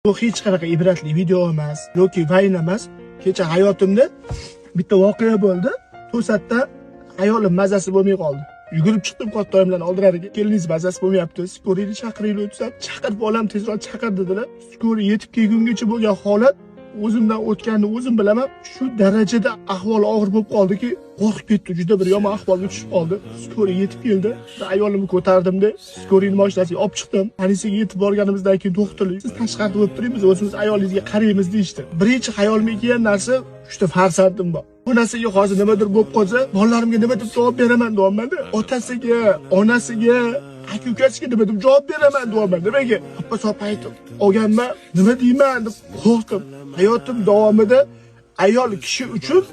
Bu hech qanaqa ibratli video emas yoki vayn emas. Kecha hayotimda bitta voqea bo'ldi. To'satdan hayolim mazasi bo'lmay qoldi. Yugurib chiqdim katta oyimlarni oldilariga. Keliningiz mazasi bo'lmayapti. Скорый ni chaqiraylik desam, chaqir bolam, tezroq chaqir dedilar. Скорый yetib kelgungacha bo'lgan holat, o'zimdan o'tganini o'zim bilaman. Shu darajada ahvol og'ir bo'lib qoldiki, qo'rqib ketdi, juda bir yomon ahvolga tushib qoldi. Скорый yetib keldi. Ayolimni ko'tardimda, скорый ni mashinasiga olib chiqdim. Politsiyaga yetib borganimizdan keyin doktorlar, "Siz tashqarida bo'lib turing, biz o'zimiz ayolingizga qaraymiz", deyishdi. Birinchi xayolimga kelgan narsa, uchta farzandim bor. Bu narsaga hozir nimadir bo'lib qolsa, bolalarimga nima deb javob beraman deyapmanda. Otasiga, onasiga, aka ukasiga nima deb javob beraman deyapman. Nimaga? Soppa aytib olganman, nima deyman deb qo'rqdim. Hayotim davomida ayol kishi uchun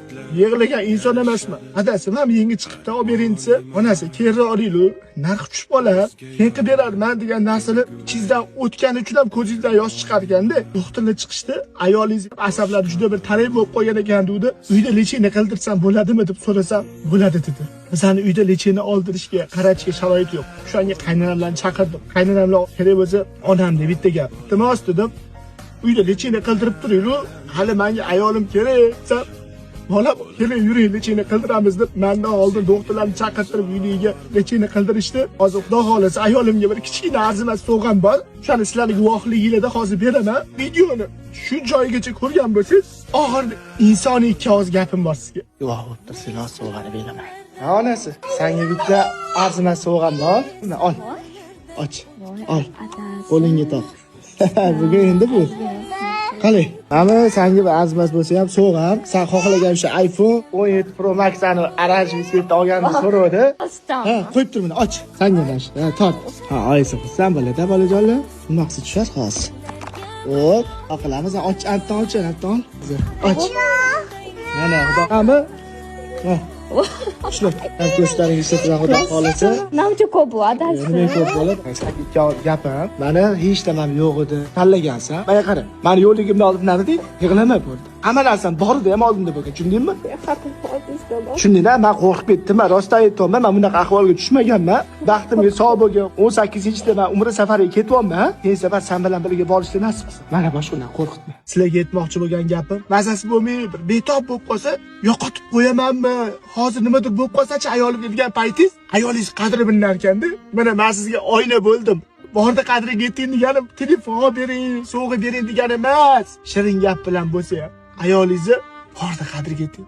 yig'lagan inson emasman. Adasi, ham yangi chiqibdi, olib bering desa, onasi keyinroq olaylik, narxi tushib qolar, keyin qilib berarman degan narsalar ichingizdan o'tgani uchun ham ko'zingizdan yosh chiqar ekanda. Doktorlar chiqishdi, ayolingiz asablari juda bir tarang bo'lib qolgan ekan degdi. Uyda лечение qildirsam bo'ladimi deb so'rasam, bo'ladi dedi. Bizani uyda лечение oldirishga, qaratishga sharoit yo'q. O'shanga qaynonamlarni chaqirdim. Qaynonamlar kerak bo'lsa, onam deb bitta gap. Iltimos dedim. Uyda лечение qildirib turinglar, hali menga ayolim kerak desam, bolam keling, yuring, лечение qildiramiz deb mandan oldin doktorlarni chaqirtirib uyligiga лечение qildirishdi. Hozir xudo xohlasa ayolimga bir kichkina arzimas sovg'am bor. O'shani sizlarni guvohliginglarda hozir beraman. Videoni shu joyigacha ko'rgan bo'lsangiz, oxirida insoniy ikki og'iz gapim bor sizga. Guvoh bo'lib tursanglar, sovg'ani beraman. Ha, onasi, senga bitta arzimas sovg'am bor. Mana, ol. Och. Ol. Qo'lingga toq. Bugun endi bu. Qalay? Mana senga bir arzimas bo'lsa ham sovg'am. Sen xohlagan o'sha iPhone 17 Pro Max ani оранжевый цвет da olganini so'ravdi. Ha, qo'yib tur buni, och. Sanga mana shu. Ha, tort. Ha, oyisi xursand bo'ladi, bolajonlar. Bunaqasi tushadi hozir. Hop, qilamiz. Och, antdan och, antdan. Och. Mana, xudo. Hamma. Ha. Shular. Ham ko'zlaringiz ishlatib, xudo xohlasa. Namcha ko'p bu adasi. Nima ko'p bo'ladi? Ikki og'iz gapim. Mani hech nimam yo'q edi. Tanlagansan. Manga qara. Mani yo'qligimni oldin nima deding? Yig'lama bo'ldi. Hamma narsam bor edi ham oldimda bo'lgan. Tushundingmi? Tushundingda? Men qo'rqib ketdim. Men rostdan aytyapman, men bunaqa ahvolga tushmaganman. Baxtimga sog' bo'lgan 18-da men umra safariga ketyapman. Keyin safar sen bilan birga borishni nasib qilsin. Mana boshqa unaqa qo'rqitma. Sizlarga aytmoqchi bo'lgan gapim, mazasi bo'lmay bir betob bo'lib qolsa, yo'qotib qo'yamanmi? Hozir nimadir bo'lib qolsa-chi ayolimga degan paytingiz, ayolingiz qadri bilinar ekanda. Mana men sizga oyna bo'ldim. Borda qadriga yeting deganim, telefon bering, sovg'a bering degani emas. Shirin gap bilan bo'lsa ham ayolingizni borda qadriga yeting.